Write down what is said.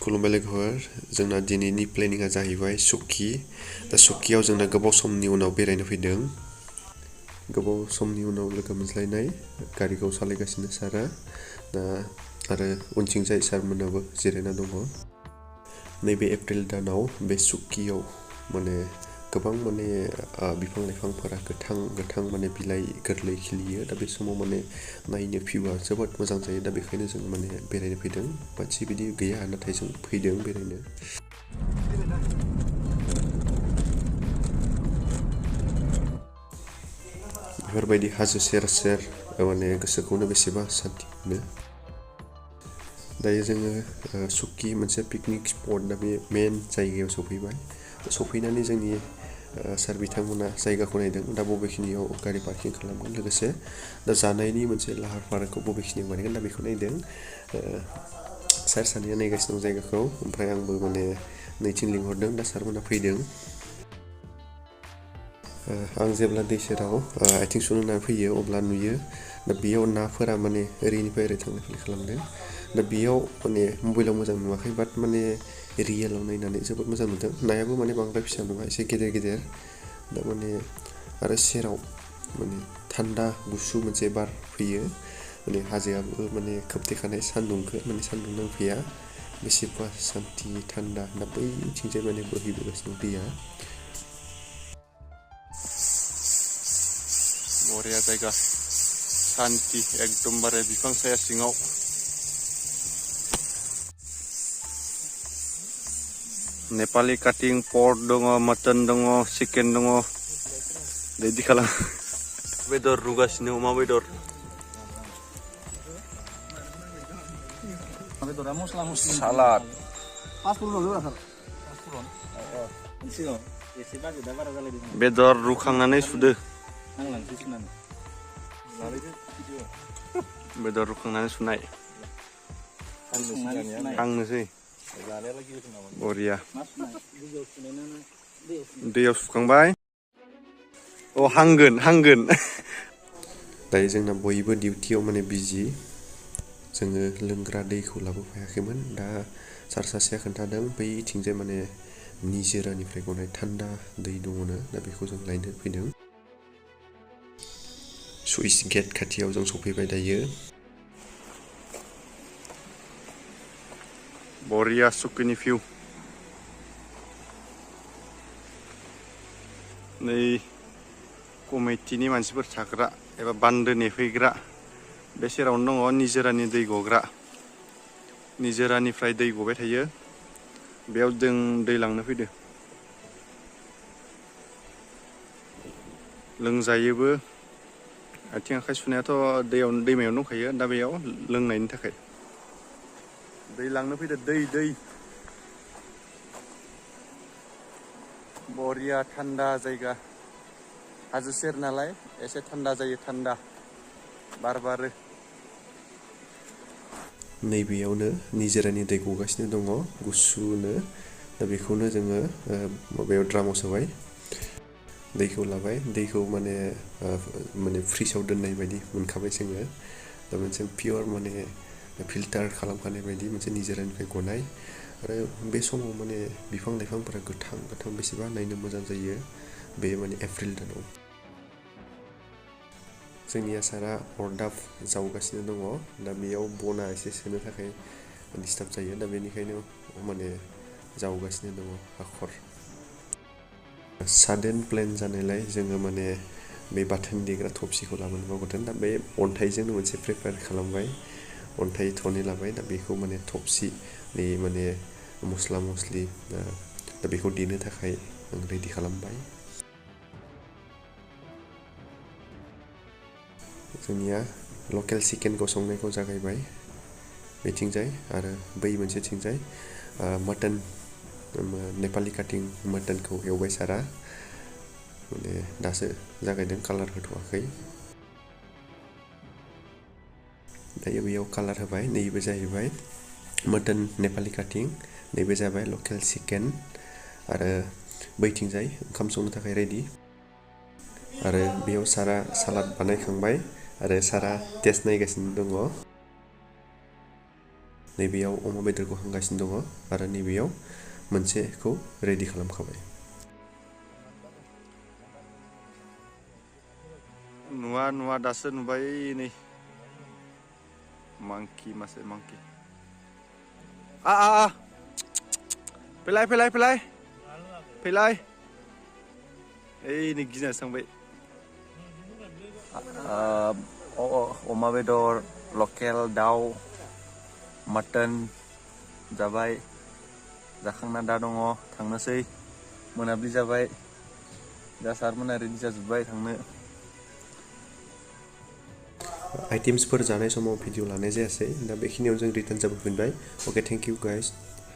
खुलुमबाय लोगोफोर जोंना दिनैनि प्लेनिंआ जाहैबाय चौकी दा चौकीयाव जोंना गोबाव समनि उनाव बेरायनो फैदों गोबाव समनि उनाव लोगो मोनज्लायनाय गारिखौ सालायगासिनो सारा दा आरो उनथिंजाय सारमोनाबो जिरायना दङ नैबे एप्रिल दानाव बे चौकीयाव माने गोबां माने बिफां लाइफांफोरा गोथां माने बिलाइ गोरलै खिलियो दा बे समाव माने नायनो भिउआ जोबोद मोजां जायो दा बेखायनो जों माने बेरायनो फैदों मानसि बिदि गैया नाथाय जों फैदों बेरायनो बेफोरबायदि हाजो सेर माने गोसोखौनो बेसेबा सान्थि मोनो दायो जोङो चौकी मोनसे पिकनिक स्पट दा बे मेन जायगायाव सफैबाय सफैनानै जोंनि सार बिथांमोना जायगाखौ नायदों दा बबेखिनियाव गारि पार्किं खालामगोन लोगोसे दा जानायनि मोनसे लाहार फाहारखौ बबेखिनियाव बानायगोन दा बेखौ नायदों सार सानैया नायगासिनो दं जायगाखौ ओमफ्राय आंबो माने नैथिं लिंहरदों दा सारमोना फैदों आं जेब्ला दै सेराव आथिं सुनो होनना फैयो अब्ला नुयो दा बेयाव नाफोरा माने ओरैनिफ्राय ओरै थांलाय फैलाय खालामदों दा बेयाव माने मबाइलाव मोजां नुवाखै बाट माने रियेलाव नायनानै जोबोद मोजां नुदों नायाबो माने बांद्राय फिसा नङा एसे गेदेर दा माने आरो सेराव माने थान्दा गुसु मोनसे बार फैयो माने हाजोआबो माने खोबथेखानाय सान्दुंखौ माने सान्दुं नांफैया बेसेबा सान्थि थान्दा दा बैथिंजाय माने बोहैबोगासिनो दैया बरिया जायगा शान्ति एकदमबारे बिफां साया सिङाव नेपाली काटिं पर्क दङ मटन दङ चिकेन दङ रेडि खालाम बेदर रुगासिनो अमा बेदर सालाद बेदर रुखांनानै सुदो बेदर रुखांनानै सुनाय थांनोसै बरिया दैयाव सुखांबाय अ हांगोन दायो जोंना बयबो डिउटियाव माने बिजि जोङो लोंग्रा दैखौ लाबोफायाखैमोन दा सार सासेया खोन्थादों बैथिंजाय माने निजोरानिफ्राय गनाय थान्दा दै दङनो दा बेखौ जों लायनो फैदों सुइस गेट खाथियाव जों सफैबाय दायो बरिया चौकीनि भिउ नै कमिटिनि मानसिफोर थाग्रा एबा बान्दो नेफैग्रा बे सेरावनो दङ निजोरानि दै गग्रा निजोरानिफ्राय दै गबाय थायो बेयाव जों दै लांनो फैदो लोंजायोबो आथिं आखाइ सुनायाथ' दैमायावनो दंखायो दा बेयाव लोंनायनि थाखाय दै लांनो फैदो दै बरिया थान्दा जायगा हाजो सेर नालाय एसे थान्दा जायो थान्दा बार बारो नैबेयावनो निजोरानि दै गगासिनो दङ गुसुनो दा बेखौनो जोङो माबायाव ड्रामाव सोबाय दैखौ लाबाय दैखौ माने फ्रिजआव दोननाय बायदि मोनखाबाय जोङो दा मोनसे पियर माने फिल्टार खालामखानाय बायदि मोनसे निजोरानिफ्राय गनाय आरो बे समाव माने बिफां लाइफांफोरा गोथां बेसेबा नायनो मोजां जायो बे माने एप्रिल दानाव जोंनि आसारा अरदाब जावगासिनो दङ दा बेयाव बना एसे सोनो थाखाय डिस्टार्ब जायो दा बेनिखायनो माने जावगासिनो दङ हाखर साडेन प्लेन जानायलाय जोङो माने बे बाथोन देग्रा थफसिखौ लाबोनो बावगारदों दा बे अन्थाइजोंनो मोनसे प्रिपेयार खालामबाय अन्थाइ थनै लाबाय दा बेखौ माने थफसि माने मस्ला मस्लि दा बेखौ देनो थाखाय आं रेडि खालामबाय जोंनिया लकेल चिकेनखौ संनायखौ जागायबाय बेथिंजाय आरो बै मोनसेथिंजाय मटन नेपाली काटिं मटनखौ एवबाय सारा माने दासो जागायदों कालार होथ'वाखै दायो बेयाव कालार होबाय नैबे जाहैबाय मटन नेपाली काटिं नैबे जाबाय लकेल चिकेन आरो बैथिंजाय ओंखाम संनो थाखाय रेडि आरो बेयाव सारा सालाद बानायखांबाय आरो सारा टेस्ट नायगासिनो दङ नैबेयाव अमा बेदरखौ हांगासिनो दङ आरो नैबेयाव मोनसेखौ रेडि खालामखाबाय नुवा दासो नुबाय नै मांकि मासे मांकि फैलाय ओइ नै गिना सांबाय अमा बेदर लकेल दाउ मटन जाबाय जाखांना दा दङ थांनोसै मोनाब्लि जाबाय दा सारमोना रेडि जाजोब्बाय थांनो आइटेम्सफोर जानाय समाव भिडिअ लानाय जायासै दा बेखिनियाव जों रिटार्न जाबोफिनबाय अके थेंक इउ गाइस